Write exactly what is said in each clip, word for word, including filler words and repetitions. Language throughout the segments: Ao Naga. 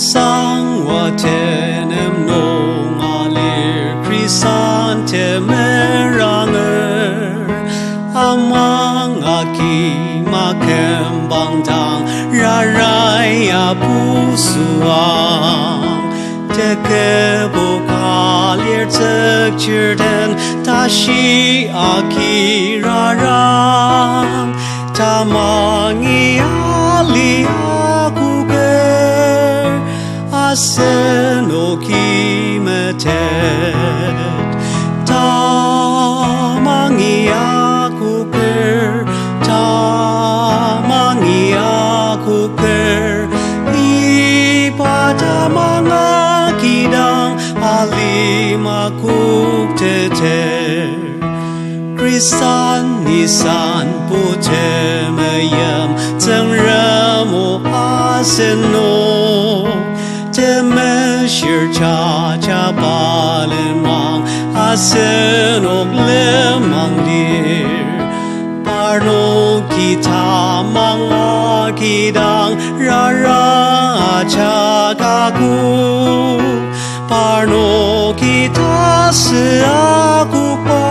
Sangwa tenem nung alir Khristan temeranger, amang agi maküm bangdang rarai apusua. Tekübo ka lir tsükchir den tashi agi rarang. Tamangi ali akoker, asenoki metet. Tamangi akoker, tamangi akoker, iba tamang agidang alima kokteter. Khristan nisanbo temeim Tsüngrem o asenok temeshir jaja balenmang asenok lenmang lir. Parnoki tamang agidang rara ajak akok. Parnoki tasü akokba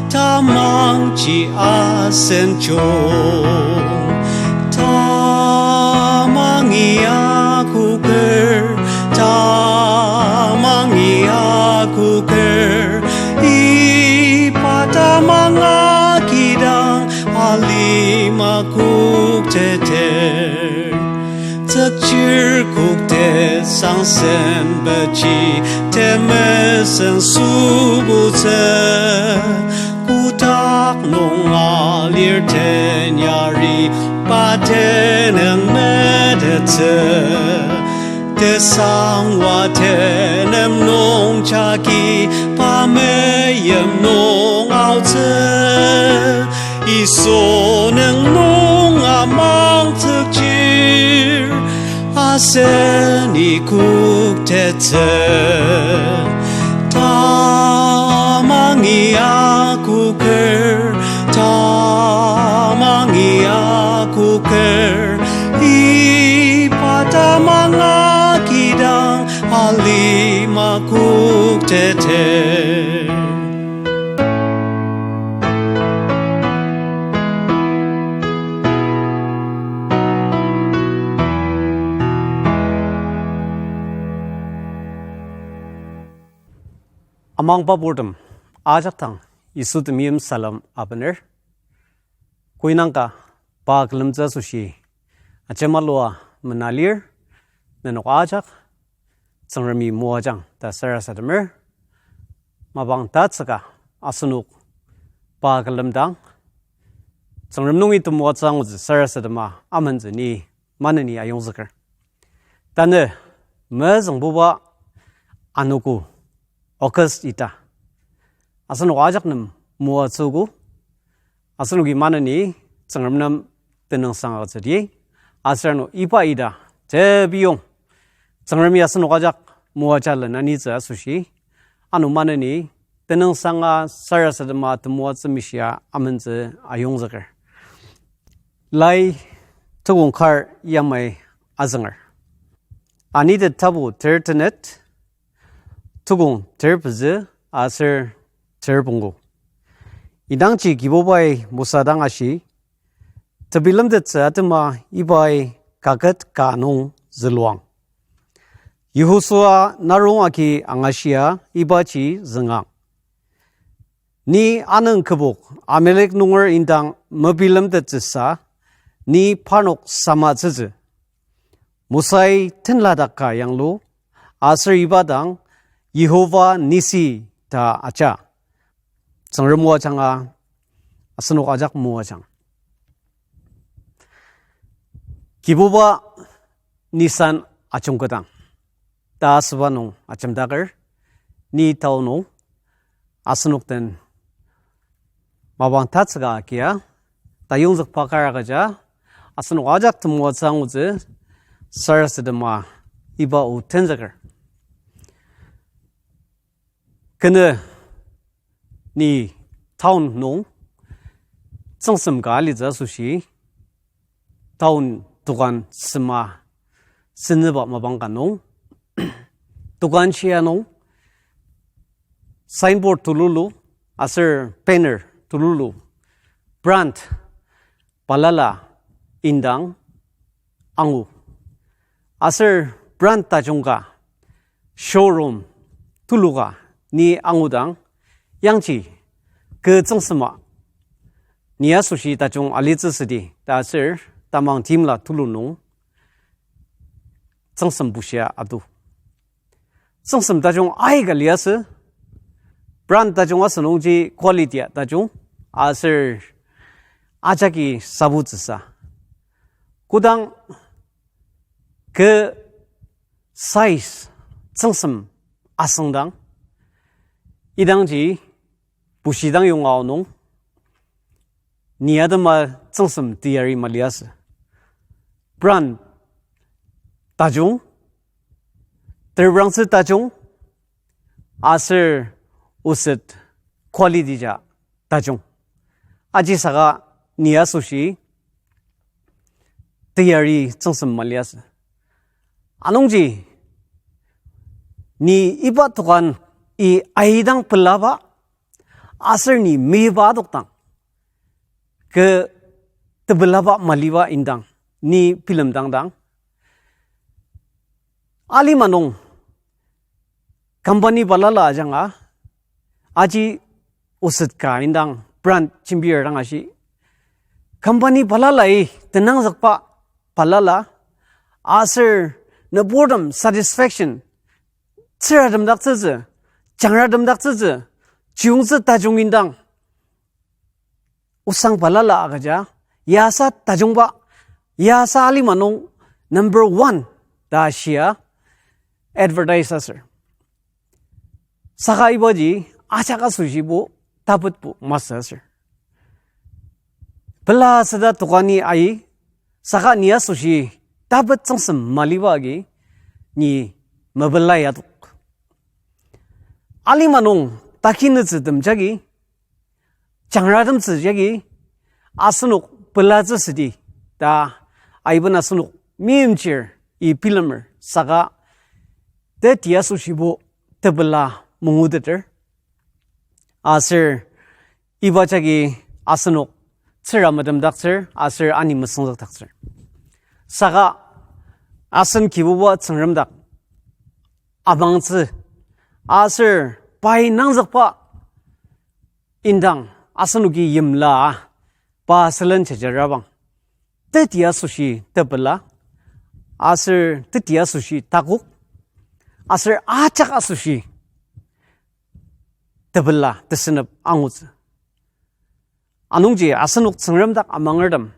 tamangji asenjung. Tamangi akoker, tamangi akoker, iba tamang agidang alima kokteter. Tsükchir koktet sangsen beji temesen sübutsü. Kotak nung alir tenyari pa tenüng metettsü. Tesangwa tenem nung jagi pa meim nung aotsü. Yisu nüng nung amangtsükjir, aseni koktettsü. Tamangi akoker, tamangi akoker, iba tamang agidang alima kokteter. Amangba purtem, ajak dang Yisu temeim salem abener. Koinangka pa külemtsü asoshi ajemalua menalir, nenok ajak Tsüngremi moajang ta sarasademer. Mapang tatsüka asenok pa külemdang Tsüngrem nungi temoatsü angutsü sarasadema amentsü ni maneni ayongzüker. Tanü mezüngbuba anogo August ita asenok ajak nem moatsüogo. Asenoki maneni Tsüngrem nem tenüngsang agütsüdi. Aser ano iba ita tebiyong Tsüngremi asenok ajak moaja len anitsü asoshi ano maneni tenüngsanga sarasadema temoatsü mishia amentsü ayongzüker. Lai tukong kar yamai azünger. Anitet tapu ter tenet, tukong ter pezü aser ter pungu. Idangji Kibubai Mosa dang ashi, tebilemtettsü atema ibai kaket ka nung züluang. Yihosua narong agi angashia ibaji züngang. Ni anüng kübok Amalek nunger indang mebilemtettsüsa, ni parnok samatsütsü. Mosai tenladak ka yanglu, aser iba dang Yihova Nisi ta aja. Tsüngrem moajanga asenok ajak moajang. Kibuba Nisan ajungketang ta asüba nung ajemdaker, ni tao nung asenok den mapang tatsüka agia tayongzükba kar agüja asenok ajak temoatsü angutsü sarasadema iba o tenzüker. Kenü ni town nung tsüngsem ka alitsü asoshi town dokan sema senüba mapang ka nung, dokan shia nung, signboard tululu, aser banner tululu, brand balala indang angu. Aser brand tajung ka, showroom tulu ka ni angudang, yangji kü tsüngsema ni asoshi tajung alitsü südi ta aser tamang timla tulu nung tsüngsem bushia atu. Tsüngsem tajung aika liasü, brand tajung asünungji quality a tajung, aser ajaki sabutsüsa. Kodang kü size tsüngsem asüngdang, idangji bushidang yonga aonung, ni atema tsüngsem teyari maliasü. Brand tajung, terbrangtsü tajung, aser oset quality ja tajung. Aji saka ni asoshi teyari tsüngsem maliasü. Anungji, ni iba dokan i aidang pelaba, aser ni meiba adokdang, kü tepelaba maliba indang, ni bilemdangdang, alima nung company balala ajanga, aji oset ka indang brand jembir dang ashi, company balalai tenangzükba balala, aser nüburtem satisfaction, tsüratemdaktsütsü, jangratemdaktsütsü, chiyungtsü tajung indang osang balala agüja, yasa tajungba, yasa alima nung number one ta shia advertise asür. Saka ibaji ajak asoshibo tapetbo masü asür. Pela süda tokani ai, saka ni asoshi tapet tsüngsem maliba agi ni mepela yadok. Alima nung takinütsütem jagi, jangratemtsü jagi, asenok pelatsü südi ta, aiben asenok meimchir i bilemer saka, teti asoshibo tepela manguteter. Aser iba jagi asenok tsüra metemdaktsür aser ani mesüngzükdaktsür. Saka asen Kibuba Tsüngrem dak amangtsü aser pai nangzükba indang asenoki yimla pa sülen jajarabang, teti asoshi tepela, aser teti asoshi takok, aser ajak asoshi tepela tesünep angutsü. Anungji asenok Tsüngrem dak amangertem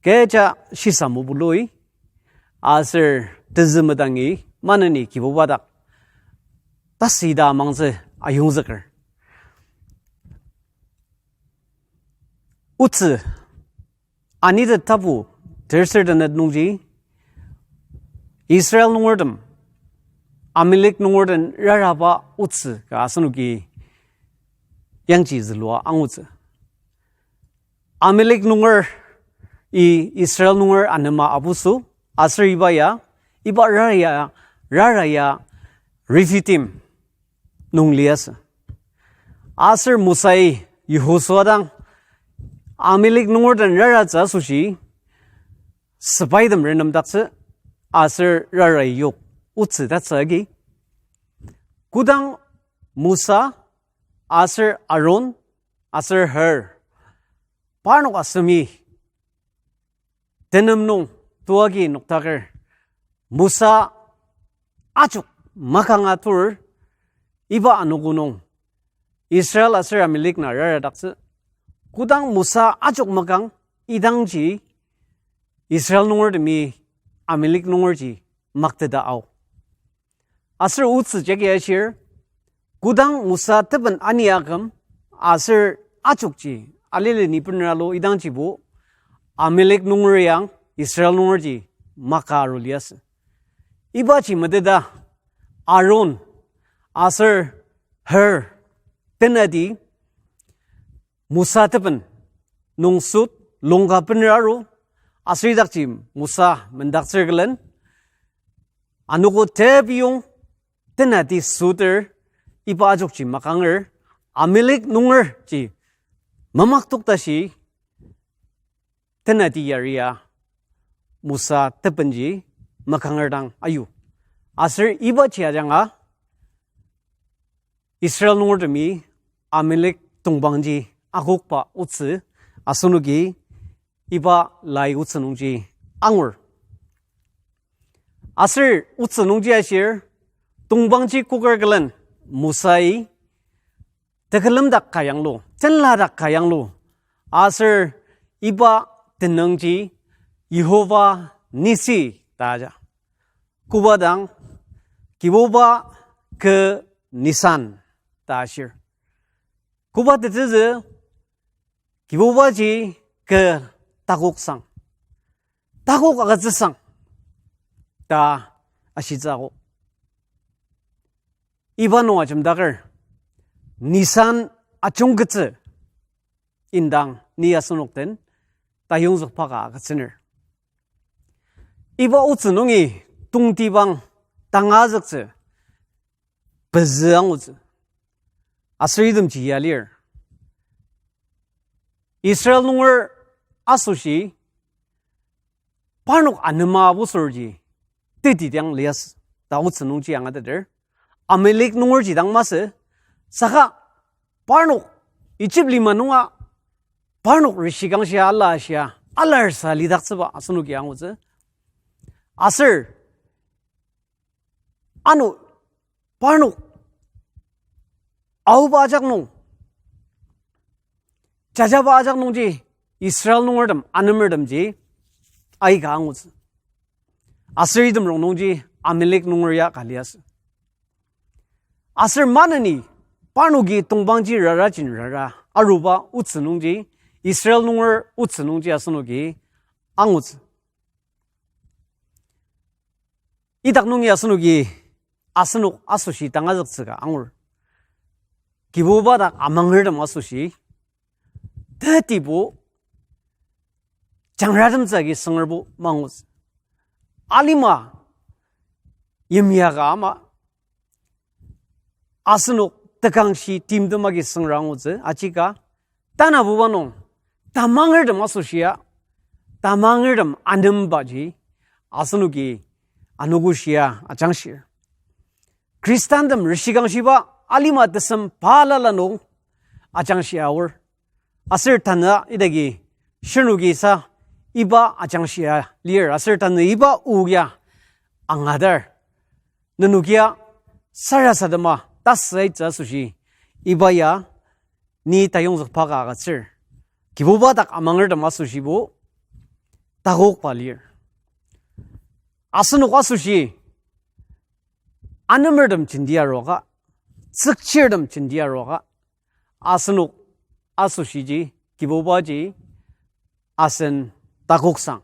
kecha shisa mobuloi, aser tezü medangi maneni Kibuba dak tasüda amangtsü ayongzüker. Otsü, anitet tapu terser tenet nungji, Israel nungertem Amalek nunger den raraba otsü ka asenoki yangji zülua angutsü. Amalek nunger-i Israel nunger anema apuso, aser iba ya, iba rara ya, rara ya Rephidim nung liasü. Aser Mosai Yehosua dang Amalek nunger den raratsü asoshi sepaitem renemdaktsü, aser rarai yok otsü tatsü agi. Kodang Mosa aser Aron aser Hur parnok asemi tenem nung tuagi noktaker, Mosa ajok makanga tur iba anogo nung Israel aser Amalek na raradaktsü. Kodang Mosa ajok makang, idangji Israel nungertemi Amalek nungerji makteta ao. Aser otsü jagi ashir, kodang Mosa teben ani aküm aser ajokji alili ni beneralo idangjibo Amalek nunger yang Israel nungerji maka aru liasü. Ibaji meteta Aron aser Hur tenati Mosa teben nung sut longka bener aru, aser idakji Mosa mendaktsür külen, Anogo tepiyong tenati süter iba ajokji makanger, Amalek nungerji mamak toktashi tenati yaria Mosa tebenji makanger dang ayu. Aser ibaji ajanga Israel nungertemi Amalek tongpangji akokba otsü asenoki iba lai otsü nungji angur. Aser otsü nungji ashir, tongpangji koker külen Mosai tekülem dak ka yanglu, tenla dak ka yanglu, aser iba tenüngji Yihova Nisi ta aja. Koba dang, Kibuba kü Nisan ta ashir. Koba tetezü, Kibubaji kü takoksang, takok agütsüsang ta ashitsü akok. Iba nung ajemdaker, Nisan ajungketsü indang ni asenok den tayongzükba ka agütsüner. Iba otsü nungi tongtibang tangazüktsü pezü angutsü. Aser itemji ya lir. Israel nunger asoshi parnok anema abusurji tetidang liasü ta otsü nungji angateter. Amalek nungerji dang masü, saka parnok Egypt lima nunga parnok rishikangshia alashia alarsa lidaktsüba asenoki angutsü. Aser ano parnok aoba ajak nung, jajaba ajak nungji Israel nungertem anemertemji aika angutsü. Aser item rongnungji Amalek nunger ya ka liasü. Aser maneni parnoki tongpangji rara jin rara aruba otsü nungji, Israel nunger otsü nungji asenoki angutsü. Idak nungi asenoki asenok asoshi tangazüktsü ka angur. Kibuba dak amangertem asoshi tetibo jangratemtsü agi süngerbo mangutsü. Alima yimya ka ama asenok tekangshi timtem agi süngra angutsü, ajika tanabuba nung tamangertem asoshia, tamangertem anembaji asenoki anogoshia ajangshir. Khristantem rishikangshiba alima tesem balala nung ajangshia aor. Aser tanü idagi shirnoki sa iba ajangshia lir, aser tanü iba o ya angadar. Nenokia sarasadema tasaitsü asoshi iba ya ni tayongzükba ka agütsür. Kibuba dak amangertem asoshibo takokba lir. Asenok asoshi anemertem jenti aruaka, tsükchirtem jenti aruaka, asenok asoshiji Kibubaji asen takoksang,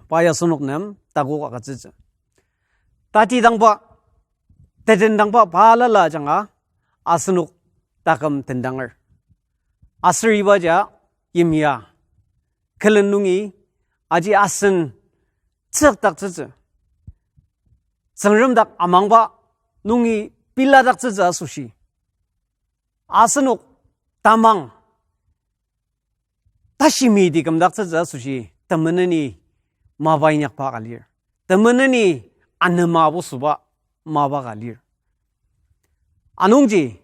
pa ya asenok nem takok agütsütsü. Tatidangba, tetendangba balala ajanga asenok taküm tendanger. Aser ibaji yimya külen nungi aji asen tsükdaktsütsü, Tsüngrem dak amangba nungi biladaktsütsü asoshi asenok tamang tashi miti kümdaktsütsü asoshi temeneni mapa inyakba ka lir. Temeneni anema aputsüba mapa ka lir. Anungji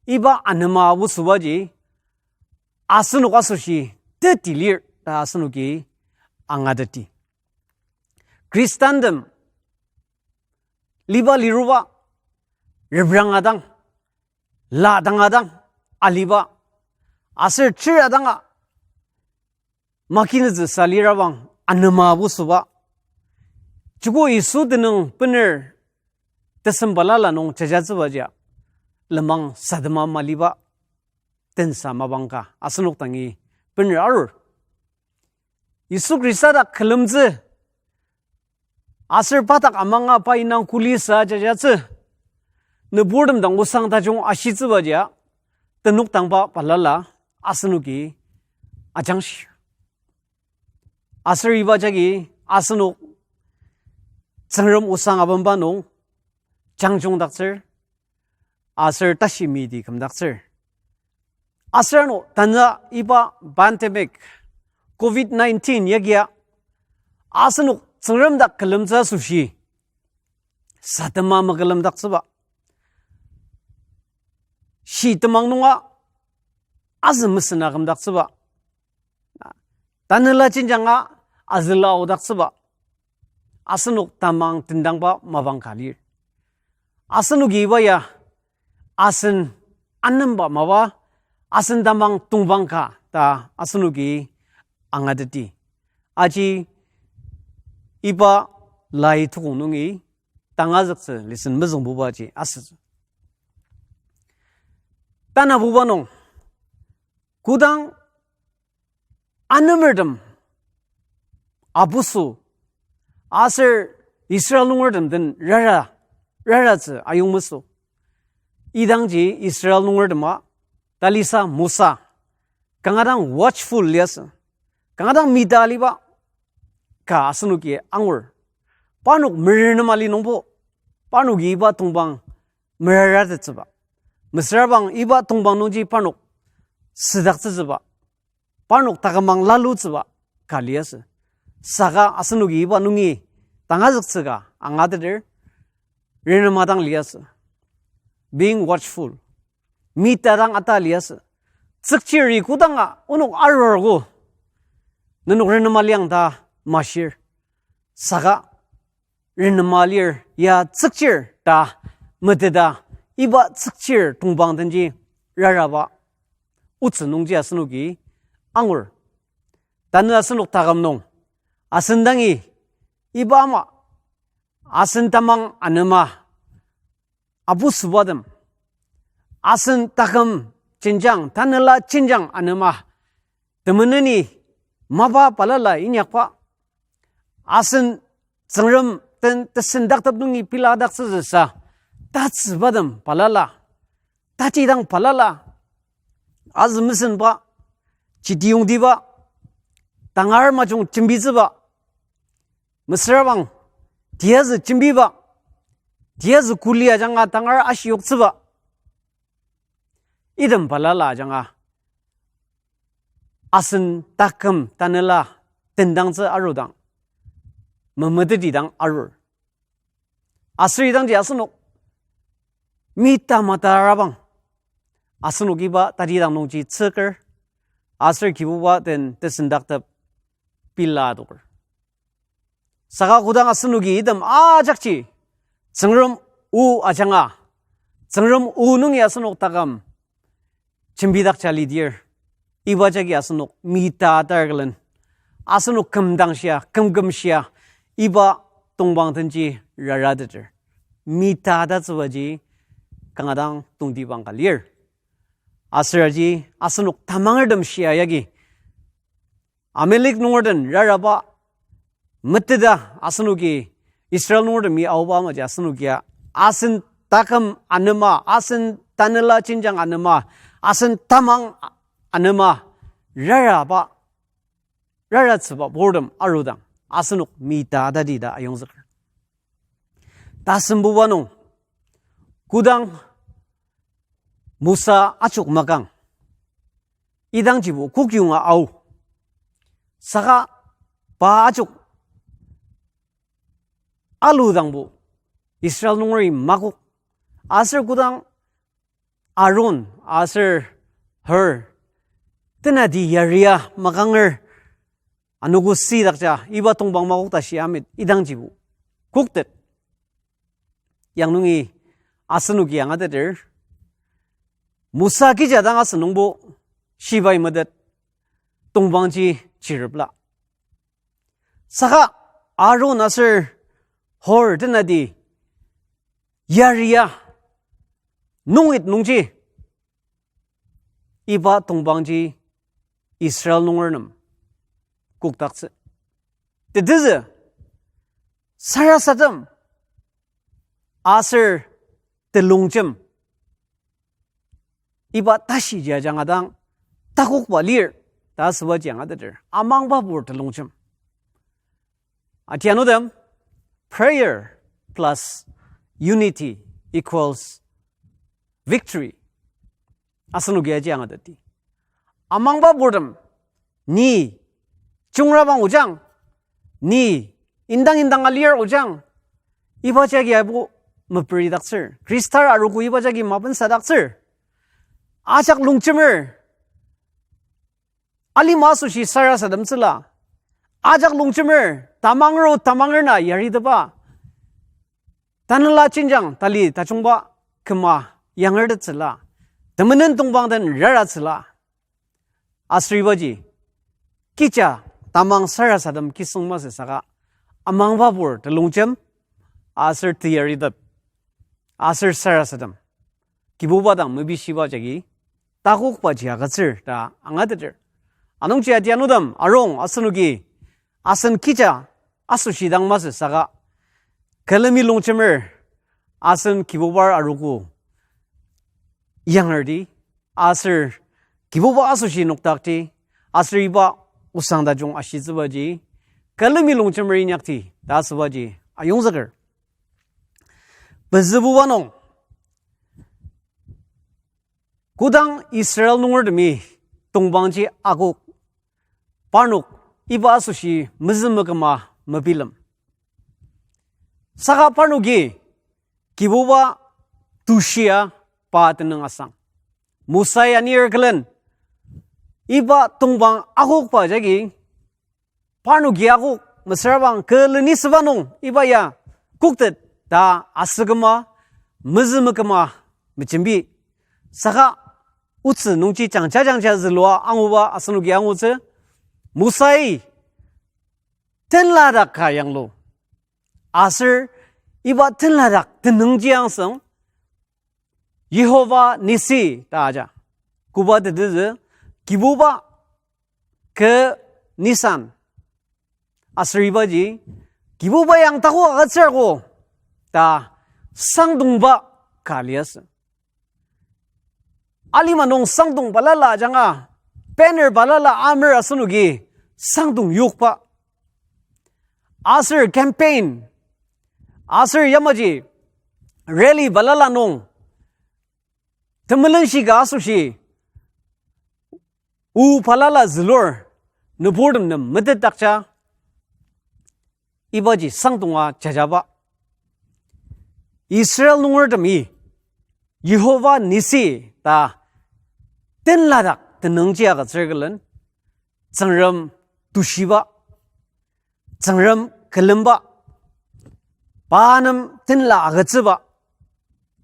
iba anema aputsübaji asenok asoshi teti lir ta asenoki angateti. Khristantem liba liruba, repranga dang, la danga dang aliba, aser chir adanga makinütsü sa lirabang anema aputsüba, joko Yisu tenüng bener tesem balala nung jajatsübaji lenmang sadema maliba tensa mapang ka asenok dangi bener arur. Yisu Khrista dak külemtsü aser pa dak amanga pa indang kuli sa jajatsü nüburtem dang osang tajung ashitsübaji tenokdangba balala asenoki ajangshi. Aser iba jagi asenok Tsüngrem osang abenba nung jangjungdaktsür, aser tashi miti kümdaktsür. Aser ano tanü iba pandemic, covid nineteen yagia asenok Tsüngrem dak külemtsü asoshi, satema mekülemdaktsüba, shi temang nunga azü mesena kümdaktsüba, tanela jenjanga azüla aodaktsüba, asenok tamang tendangba mapang ka lir. Asenoki iba ya asen anemba mapa, asen tamang tongpang ka ta asenoki angateti. Aji iba lai tukong nungi tangazüktsü lesson mezüngbubaji asütsü. Tanabuba nung, kodang anemertem apuso aser Israel nungertem den rara, raratsü ayongmesü. Idangji Israel nungertema talisa Mosa kanga dang watchful liasü, kanga dang mita aliba ka asenoki angur. Parnok merenema li nungbo, parnoki iba tongpang meraratettsüba, mesürabang iba tongpang nungji parnok südaktsütsüba, parnok takümbang lalutsüba ka liasü. Saka asenoki iba nungi tangazüktsü ka angateter, renema dang liasü. Being watchful, mita dang ata liasü. Tsükchiri kodanga onok arurgo, nenok renema liang ta mashir. Saka renema lir ya tsükchir ta meteta, iba tsükchir tongpang denji raraba otsü nungji asenoki angur. Tanü asenok taküm nung, asen dangi iba ama, asen tamang anema apusobatem, asen taküm jenjang, tanela jenjang anema, temeneni mapa balala inyakba, asen Tsüngrem den tesendaktep nungi peladaktsütsüsa tatsübatem balala, tatidang balala, azü mesenba, chitiyongtiba, tangar majung jembitsüba, mesürabang tiyazü jembiba, tiyazü kuli ajanga tangar ashiyoktsüba, item balala ajanga asen taküm tanela tendangtsü arudang, memetetidang arur. Aser idangji asenok mita matarabang, asenok iba tatidang nungji tsüker, aser Kibuba den tesendaktep pela adoker. Saka kodang asenoki item ajakji Tsüngrem o ajanga, Tsüngrem o nungi asenok taküm jembidakja lidir, iba jagi asenok mita atar külen, asenok kümdangshia, kümkümshia, iba tongpang denji rarateter. Mita tatsübaji kanga dang tongtibang ka lir. Aser aji asenok tamangertem shia yagi Amalek nunger den raraba meteta asenoki Israel nungertemi aoba amaji asenokia asen taküm anema, asen tanela jenjang anema, asen tamang anema raraba, raratsüba purtem arudang asenok mita tati ta ayongzüker. Tasembuba nung, kodang Mosa ajok makang, idangjibo kokyonga ao. Saka pa ajok aludangbo Israel nungeri makok, aser kodang Aaron aser Hur tenati yaria makanger anogo sidakja iba tongpang makok ta shia met idangjibo koktet. Yang nungi asenoki angateter, Mosa kija dang asünungbo shibai metet tongpangji chirepla. Saka Aaron aser Hur tenati yaria nungit nungji iba tongpangji Israel nunger nem kokdaktsü. Tetezü sarasadem aser telongjem iba tashiji ajanga dang takokba lir ta asübaji angateter, amangbapur telongjem. Atianudem, prayer plus unity equals victory. Asenoki aji angateti. Amangba purtem, ni chungrabang ojang, ni indang indang alir ojang, iba jagi aibo meperidaktsür. Khristar arogo iba jagi mapensadaktsür. Ajak longjemer, alima asoshi sarasademtsüla. Ajak longjemer, tamanger o tamanger na yaritepa. Tanela jenjang tali tajungba küma yangertettsüla. Temenen tongpang den raratsüla. Aser ibaji, kija tamang sarasadem kisüng masü saka, amangba pur telongjem, aser teyaritep, aser sarasadem, Kibuba dang mebishiba jagi takokbaji agütsür ta angateter. Anungji atianudem arung asenoki asen kija asoshi dang masü saka, külemi longjemer asen Kibubar arogo yangerti, aser Kibuba asoshi nokdakti, aser iba osang tajung ashitsübaji, külemi longjemer inyakti ta asübaji ayongzüker. Pezübuba nung, kodang Israel nungertemi tongpangji akok, parnok iba asoshi mezümeküma mebilem. Saka parnoki Kibuba tushia pa tenüng asang, Mosai anir külen iba tongpang akokba jagi parnoki akok mesüra bang küleni süba nung iba ya koktet ta asüküma, mezümeküma mejembi. Saka otsü nungji jangja jangja zülua anguba asenoki angutsü, Mosai tenladak ka yanglu. Aser iba tenladak tenüngji angsang Yihova Nisi ta aja. Koba tetezü, Kibuba kü Nisan. Aser ibaji, Kibuba yang takok agütsür ko ta sangdongba ka liasü. Alima nung sangdong balala ajanga, banner balala amer asenoki sangdong yokba. Aser campaign, aser yamaji rally balala nung, temelenshi ka asoshi, o balala zülur, nüburtem nem metetdakja, ibaji sangdonga jajaba. Israel nungertemi Yihova Nisi ta tenladak tenüngji agütsür külen, Tsüngrem tushiba, Tsüngrem külemba, pa nem tenla agütsüba,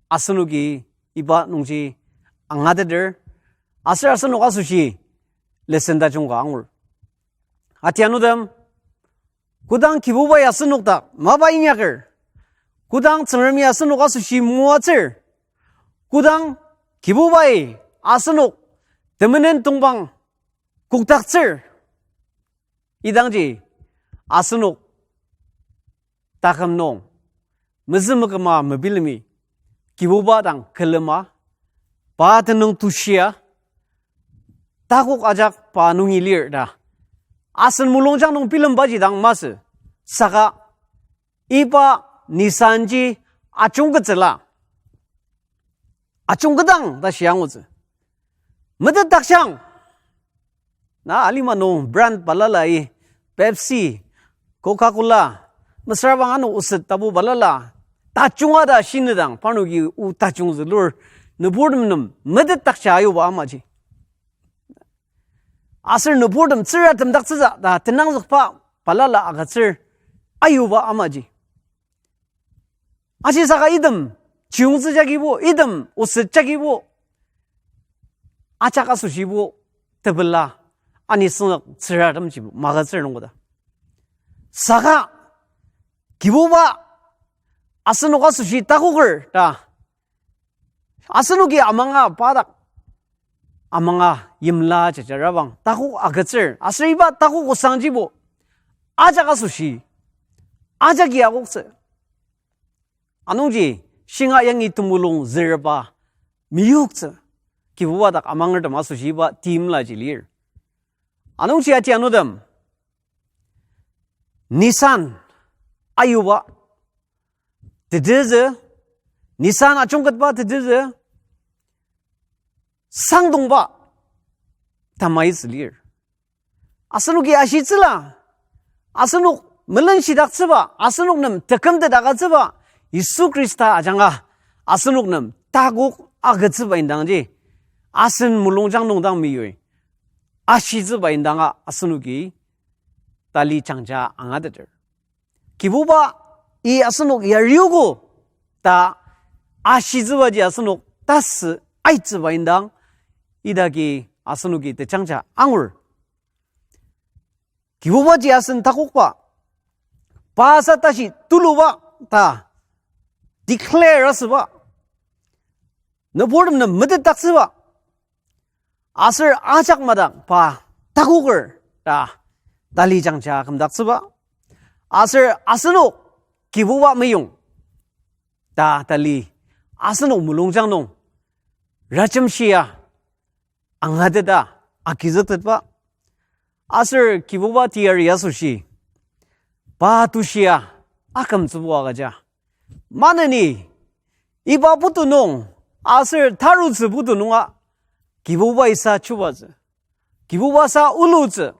asenoki iba nungji angateter, aser asenok asoshi lesson tajung ka angur. Atianudem, kodang Kibubai asenok dak mapa inyaker, kodang Tsüngremi asenok asoshi moatsür, kodang Kibubai asenok temenen tongpang kokdaktsür, idangji asenok taküm nung mezümeküma mebilemi, Kibuba dang külema, pa tenüng tushia, takok ajak pa nungi lir ta asen mulungjang nung bilembaji dang masü. Saka iba Nisanji ajungketsüla, ajungkedang ta shia angutsü. Metetdaktsüang. Na alima nung brand balalai, Pepsi, Coca-Cola, mesüra bang ano oset tapu balala tajunga ta shinedang parnoki o tajung zülur, nüburtem nem metetdaktsü ayuba amaji. Aser nüburtem tsüra temdaktsütsü ta tenangzükba balala agütsür ayuba amaji. Aji saka item chiyungtsü jagibo, item oset jagibo, ajak asoshibo tepela ani süngzük tsüratemji magütsür nungbo ta. Saka Kibuba asenok asoshi takoker ta, asenoki amanga pa dak amanga yimla jajarabang takok agütsür, aser iba takok osangjibo ajak asoshi, ajaki akoktsü. Anungji shinga yangi temulung zürba meyoktsü, Kibuba dak amangertem asoshi iba timlaji lir. Anungji atianudem, Nisan ayuba, tetezü, nisan ajungketba tetezü, sangdongba tamaitsü lir. Asenoki ashitsüla, asenok melenshidaktsüba, asenok nem tekümtet agütsüba, Yisu Khrista ajanga asenok nem takok agütsüba indangji, asen mulungjang nung dang meyui ashitsüba indanga asenoki tali jangja angateter. Kibubai asenok yariogo ta ashitsübaji asenok tasü aitsüba indang idaki asenoki tejangja angur. Kibubaji asen takokba, pa sa tashi tuluba ta declare asüba, nüburtem nem metetdaktsüba, aser ajak madak pa takoker ta tali jangja kümdaktsüba, aser asenok Kibuba meyong ta tali asenok mulungjang nung rajemshia angateta agizüktetba, aser Kibuba teyari asoshi pa tushia akümtsübo agüja. Maneni iba putu nung aser tarutsü putu nunga Kibubai sa chubatsü, Kibuba sa ulutsü,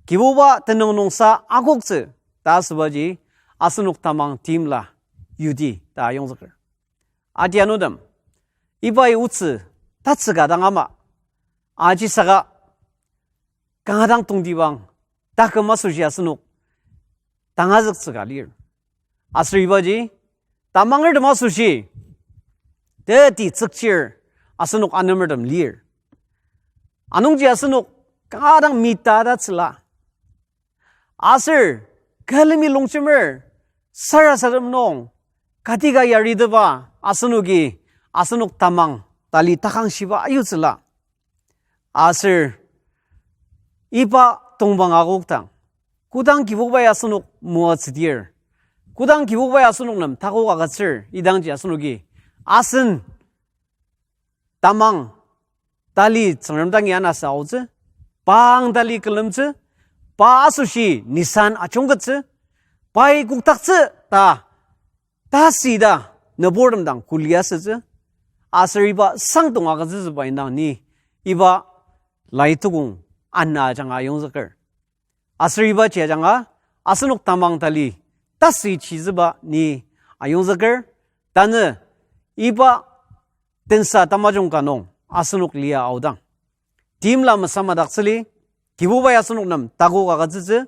Kibuba tenüng nung sa akoktsü ta asübaji asenok tamang timla yudi ta ayongzüker. Adianutem, ibai otsü tatsüka dang ama, aji saka kanga dang tongtibang taküm asoshi asenok tangazüktsüka lir. Aser ibaji tamangertem asoshi teti tsükchir asenok anemertem lir. Anungji asenok kanga dang mitatatsüla. Aser külemi longjemer sarasadem nung katika yariteba asenoki asenok tamang tali takangshiba ayutsüla. Aser iba tongpang akokdang, kodang Kibubai asenok moatsüdir, kodang Kibubai asenok nem takok agütsür idangji asenoki asen tamang tali Tsüngrem dangi anasa aotsü, pa ang tali külemtsü, pa asoshi nisan ajungkettsü, pai kokdaktsü ta tasü ta nüburtem dang kuli asütsü, aser iba sangdong agütsütsüba indang ni iba lai tukong ana ajanga ayongzüker. Aser ibaji ajanga asenok tamang tali tasü chizüba ni ayongzüker. Tanü iba tensa tamajung ka nung asenok lia aodang, timla mesamadaktsüli, Kibubai asenok nem takok agütsütsü,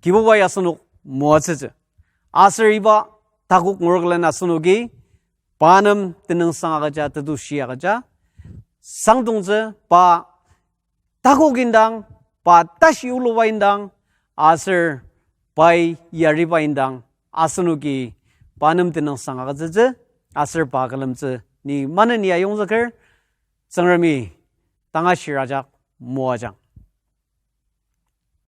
Kibubai asenok moatsütsü. Aser iba takok ngur külen asenoki pa nem tenüngsang agüja, tetushi agüja sangdongtsü, pa takok indang, pa tashi uluba indang, aser pai yariba indang, asenoki pa nem tenüngsang agütsütsü, aser pa külemtsü ni maneni ayongzüker. Tsüngremi tanga shirajak moajang.